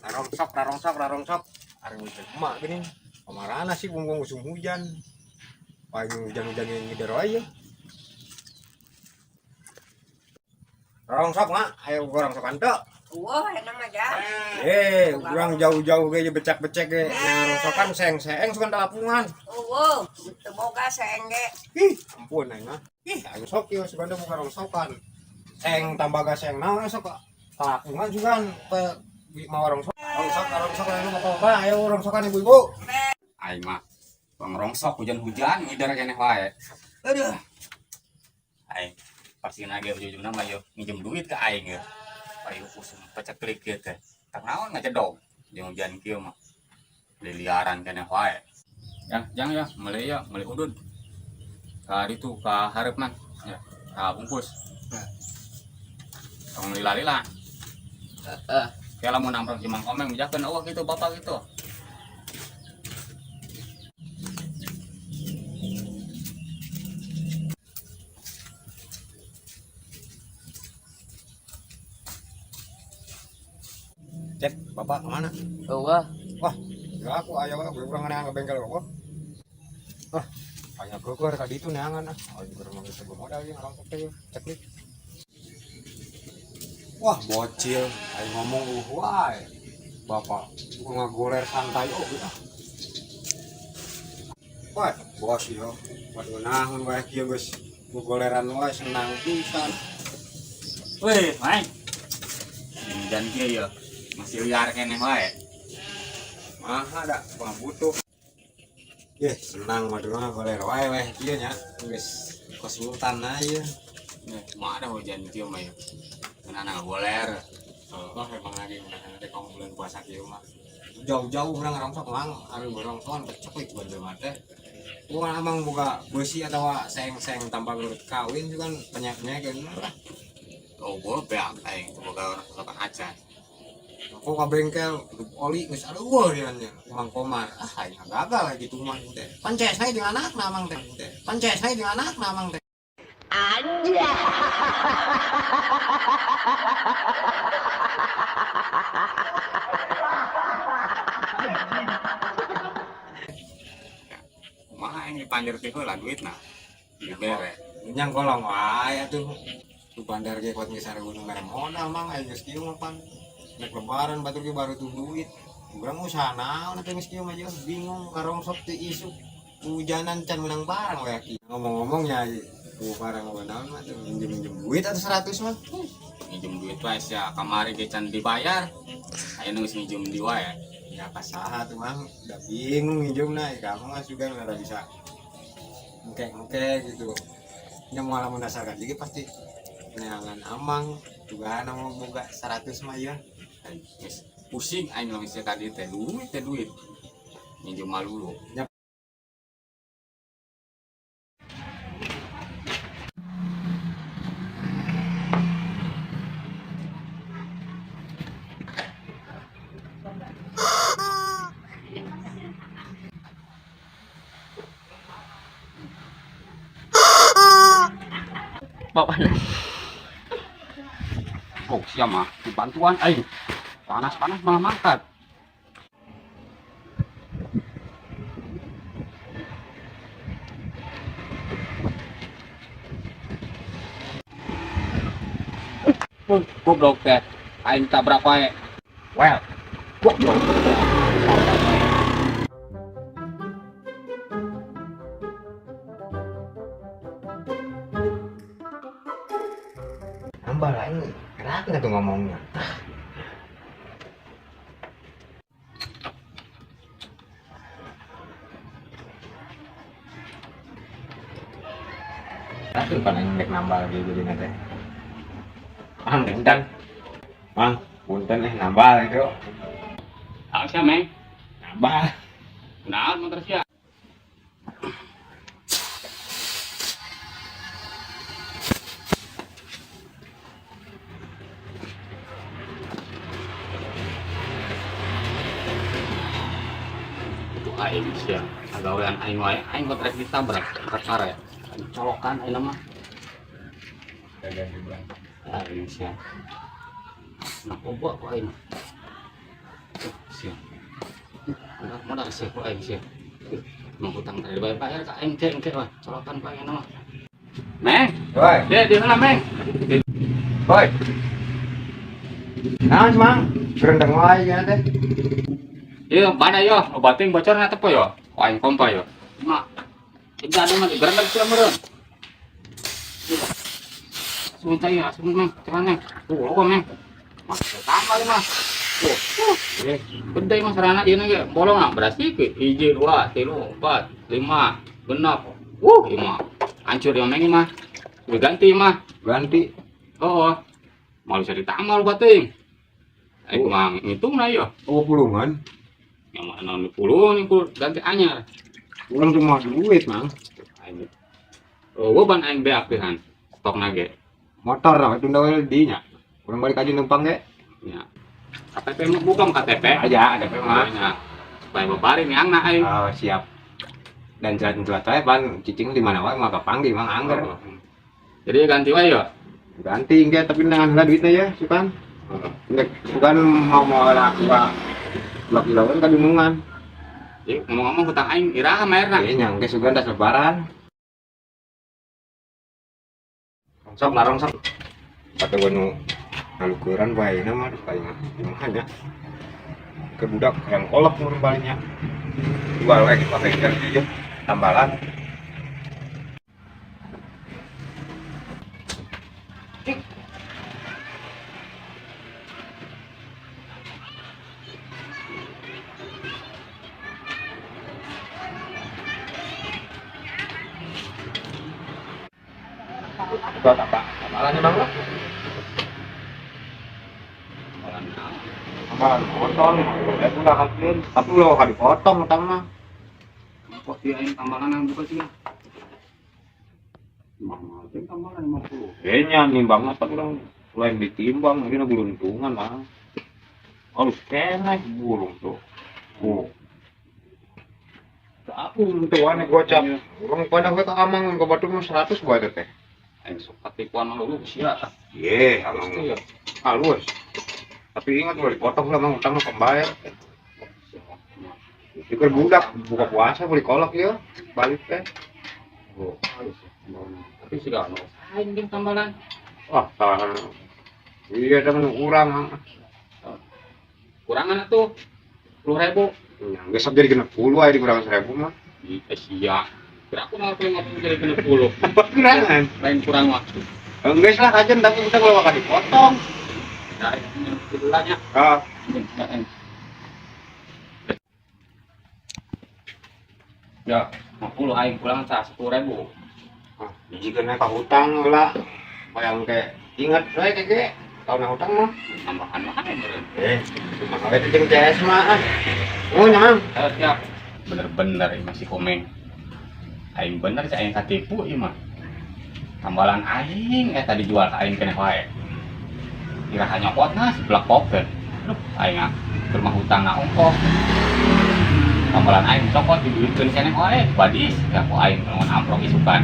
Rarongsok, rarongsok, rarongsok. Ari hujan emak gini. Kamarana sih bumbung musim hujan. Paling hujan-hujan yang ngider aja. Rarongsok mak, ayo gua rongsokan tuh. Wah, enak aja. Eh, urang jauh-jauh ge becek-becek ge. Nah, rongsokan seeng-seeng sugan talapungan. Oh, teu boga seeng ge. Ih, ampun aing mah. Ih, aing sok ieu sugan buka rongsokan. Seeng tambah ga seeng naon sok talapungan sugan ke mau rongsok. Rongsok, rongsok ayo bapak-bapak, ayo rongsokan ibu-ibu. Aing mah bang rongsok hujan-hujan ngider keneh wae. Aduh. Aing pasti nage ujung-ujungna mah yo nginjem duit ke aing ya. Ayo usum peceklik kieu teh. Tak naon ngajedog jeung hujan kieu mah. Liliaran keneh wae. Ya, jang ya, meuli ya, meuli udud. Ka ditu ka hareup man. Ya, ka bungkus. Tong lila-lila. Heeh. Kayak lamun nangkrong si Mang Komeng mijakeun eueuh gitu bapak gitu. Cek, bapak kemana? Eueuh. Wah, ya aku ayo aku kurang neangan ke bengkel kok. Ah, banyak keluar tadi itu neangan ah. Oh, juga rumah kita modal ya ngerongkok teh cek nih. Wah, bocil, ayo ngomong wae. Bapak, gua ngagoler santai oh gitu. Wah, bos yo. Waduh naon wae kieu geus gogoleran wae senang pisan. Weh, main. Hujan kieu ya. Masih liar keneh wae. Maha da butuh. Ye, senang waduh mah goler wae weh kieu nya. Geus konsultan aja. Ya, mah ada hujan kieu mah ya. Ngeunana goler. Oh, emang lagi ngeunana teh kamu bulan puasa kieu mah. Jauh-jauh urang rongsok mang, ari rongsokan pecek buat jelema teh. Bukan abang buka besi atau seng-seng tambah gerut kawin juga kan banyak-banyak kan lah. Oh, gua beak aing teu boga rongsokan acan. Aku ke bengkel, hidup oli geus aduh dia nya. Mang Komar, ah aing gagal lagi tuh mang teh. Pances na jeung anak na mang teh. Pances na jeung anak na mang teh. Kumaha aing dipanjer ti heula duitna. Dibere. Nyang kolong wae atuh. Tu bandar ge kuat geus gunung mere modal mang aing geus kieu mah pan. Nek lebaran batur ge baru tuh duit. Urang usaha naon atuh geus kieu mah jeung bingung karongsok ti isuk. Hujanan can menang barang we aki. Ngomong-ngomong nya ku barang naon mah tuh minjem-minjem duit atau 100 mah. Nginjem duit wae sia kamari ge can dibayar. Ayeuna geus nginjem di wae. Ya kasaha tuh mang, udah bingung nginjemna, kamu mah juga nggak bisa engke-engke gitu. Nya moal mendasarkan jadi pasti neangan amang juga mau boga 100 mah ya. Aing geus pusing aing lamun sia tadi teh duit teh duit. Nginjem malu lu. Nya Bapak Oh, sia mah dibantuan aing. Panas-panas malah mangkat. Goblok teh. Aing tabrak wae. Well, goblok. nambah lah ini gerak nggak tuh ngomongnya. Tuh kan aing dek nambah lagi jadi nanti. Mang punten. Mang punten nambah itu. Ah, sia meng. Nambah. Kunaon motor sia? Itu aing sia. Agawean aing wae, aing kok rek ditabrak perkara ya. Aing colokan aing mah. Ganti bulan. Aing sia. Nah, obat ku aing. Sia. Modal modal sia ku aing sia. Mau hutang tadi bayar-bayar ka aing teh engke wah, colokan ku aing mah. Meng, Woi, dia heula Meng. woi. Naon Mang? Gerendeng wae ya teh. Iya, mana yo? Obating bocor na tepo yo. Ku aing pompa yo. Mak. Tidak ada mah digerendeng sia meureun. Asup ya, asup Meng. Cepat Meng. Tuh, lo Meng. Mas, tambah mah. Tuh. Eh, Gede mah sarana ieu ge bolong ah berarti ke hiji dua tilu empat lima genap. Ieu mah hancur ieu mah mah. Udah ganti mah. Ganti. Oh, mau bisa ditambal bating. Aing mah ngitung lah yo. Oh, pulungan. Yang mana nu puluh nih ku ganti anyar. Urang cuma duit, Mang. Aing. Oh, gua ban aing beak pisan. Stok nage. Motor lah, tunda we di nya. Urang balik aja numpang ge. Ya. KTP mah bukan KTP. Aja, ada mah. Ya. Supaya babari nih angna aing. Oh, siap. Dan jelat-jelat wae pan cicing di mana wae mah kapanggih Mang angger. Oh. Jadi ganti wae yo. Ganti engke tapi dengan heula duitnya ya, sukan. Nek bukan mau mau lah dua dua kiloan kan bingungan. Jadi ngomong-ngomong hutang aing iraha mayarna. Iya, nyangke sugan das lebaran. Rongsok lah rongsok. Kata gua nu ngalukuran bae na mah paling kumaha nya. Ke budak yang kolok mun balinya. Jual we kita pakai ya. Tambalan. Buat apa? Tambalannya bang lah. Tambalan potong, ya udah hasil. Tapi lo kali dipotong utang mah. Kok dia aing tambalan yang buka sih? Mahal teh tambalan 50. Kayaknya nimbang apa orang lain ditimbang mungkin beruntungan mah. Harus kena burung tuh. Oh. Aku untungannya gocap. Orang pada gue ke amang ke batu mah 100 gua itu teh. Aing sok katipuan mah lu sia. Ye, Halus amang tuh ya. halus. Tapi ingat gua dipotong lah mang utang mah pembayar. Pikir budak buka puasa beli kolak ya balik teh. Oh, halus ya. Tapi sih gak aing jeung tambalan. Wah, salah. Iya, temen kurang. Mang. Kurangan atuh. 10.000. Ya, geus jadi 60 aja dikurang 1000 mah. Ih, sia. Kira aku malah pengen ngomong jadi 60. Apa kurangan? Lain kurang mah. Enggak lah kajian tapi kita kalau bakal dipotong. Ya, ini nya. Ah, Ya, 50 aing kurang tah 10.000. biji kena ka hutang lah. Bayang ke ingat we ke ge. Tahun hutang mah. Tambahan mah meureun. Eh, cuma gawe teh jeung CS mah. Ah. Oh, nya. Eh, siap. Bener-bener ini masih komen. Aing bener sih aing katipu ieu mah. Tambalan aing eta dijual ka aing keneh wae. Iraha nyokotna sebelah koper. Aduh, aing ah ke rumah hutang na ongkoh. Tambalan aing cokot diduitkeun keneh wae, badis ya ku aing lamun amprok isukan.